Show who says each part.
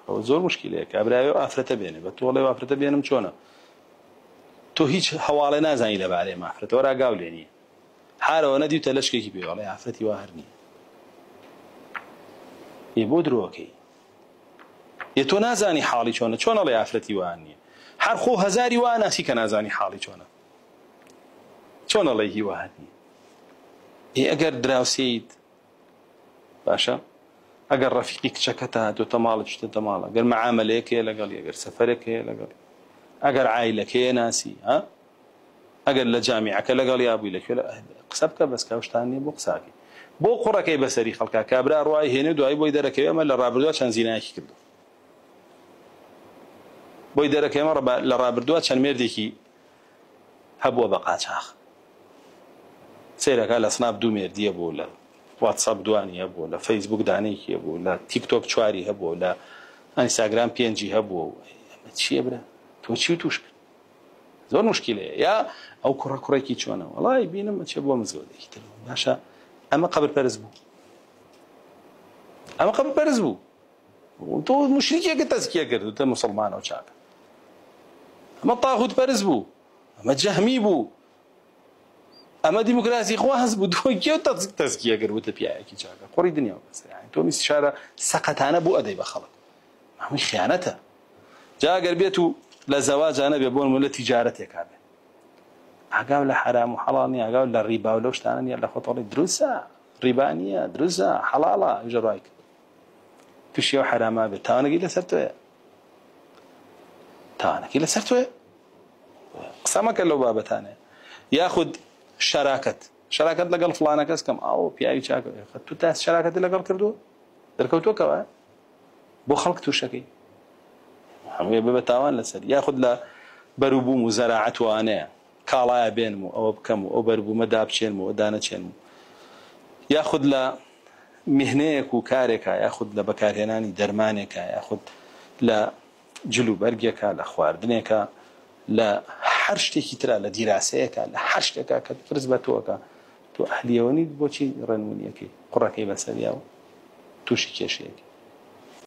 Speaker 1: ئەوە زۆر مشکلەیە کابراوێ و ئافرەتە بێنێ بە تۆڵێ و ئافرەتە بێنم چۆنە تۆ هیچ هەواڵێ نازانی لەبارەی ئافرەتە وەرا گاو لێ نییە حارەوە نەدیوتە لەشکێکی پێ ئەڵێ ئافرەتی وا هەر نییە ئێ بۆ درۆکەی ئێ تۆ نازانی حاڵی چۆنە چۆن ئەڵێ ئافرەتی وا نییە هەر خۆ هەزاری وا ناسی کە نازانی حاڵی چۆنە چۆن ئەڵێ هی وا هەر نییە ئێ ئەگەر دراوسێیت باشە ئەگەر ڕەفیقی کچەکەتە هاتۆتە ماڵە چوتەتە ماڵە گەر مەعامەلەیەک هەیە لەگەڵی ئەگەر سەفەرێک هەیە لەگەڵی ئەگەر عایلەکەیە ناسی ها ئەگەر لە جامیعەکە لەگەڵیا بووی لەکوێ قسە بکە بەس کە ئەو شتان نییە بۆ قساکەی بۆ قوڕەکەی بەسەری خەڵکا کابرا ڕوای هێنێ و دوایی بۆی دەرەکەوێ ئەمە لە ڕابردووە چەند زینایەکی کردو بۆی دەرەکەوێ ئەمە لە ڕابردووە چەند مێردێکی هەبووە بە قاچاخ سەیرەکە لە سناپ دوو مێردی هەبوو لە واتساپ دوانی هەبوو لە فەیسبوک دانەیەکی هەبوو لە تیک تۆک چواری هەبوو لە ئینستاگرام پێنجی هەبوو ئەمە چییە برا تۆ چی توش کرد زۆر مشکلەیە یا ئەو کوڕە کوڕێکی چۆنە وەڵای بینم ئەچێ بۆ مزگەوتێکی تر باشە ئەمە قەبر پەرست بوو ئەمە قەبر پەرست بوو تۆ مشریکێکە تەزکیە کرد تە مسلمانەوە چاکە ئەمە تاغوت پەرست بوو ئەمە جەهمی بوو ئەمە دیموکراسی خواز بوو تۆ کێ تەزکیە کرد وتە پیاوێکی چاکە قوڕی دنیا بەسەر یانی تۆ میسشارە سەقەتانە بۆ ئەدەی بە خەڵک هەمووی خیانەتە جا ئەگەر بێت و لە زەواجا نەبێ بۆ نموونە لە تیجارەتێکا بێ ئاگاو لە حەرام و حەڵاڵ نییە ئاگاو لە ڕیبا و لەو شتانە نییە لە خۆتەڵی دروستە ڕیبا نییە دروستە حەڵاڵە ئەویش ڕای کرد تووشی ئەو حەرامە بێت تاوانەکەی لەسەر تۆیە تاوانەکەی لەسەر تۆیە قسە مەکە لەو بابەتانە یاخود شەراکەت شەراکەت لەگەڵ فڵانە کەس کەم ئاو پیاوی چاکە تو تا شەراکەت لەگەڵ کردووە دەرکەوتووە کەوە بۆ خەڵک تووشەکەی هەمووی ببە تاوان لەسەر یاخود لە بەروبووم و زەراعەت وانەیە کاڵایە بێنم و ئەوە بکەم و ئەو بەربوومە دابچێنم و دانەچێنم و یاخود لە میهنەیەک و کارێکا یاخود لە بەکارهێنانی دەرمانێکا یاخود لە جل و بەرگێکا لە خواردنێکا لە هەر شتێکی ترا لە دیراسەیەکا لە هەر شتێکا کە پرس بە تۆ ئەکا تۆ ئەهلیەوە نیت بۆچی ڕێنمونیەکەی قوڕەکەی بەسەریا و تووشی کێشەیەکی.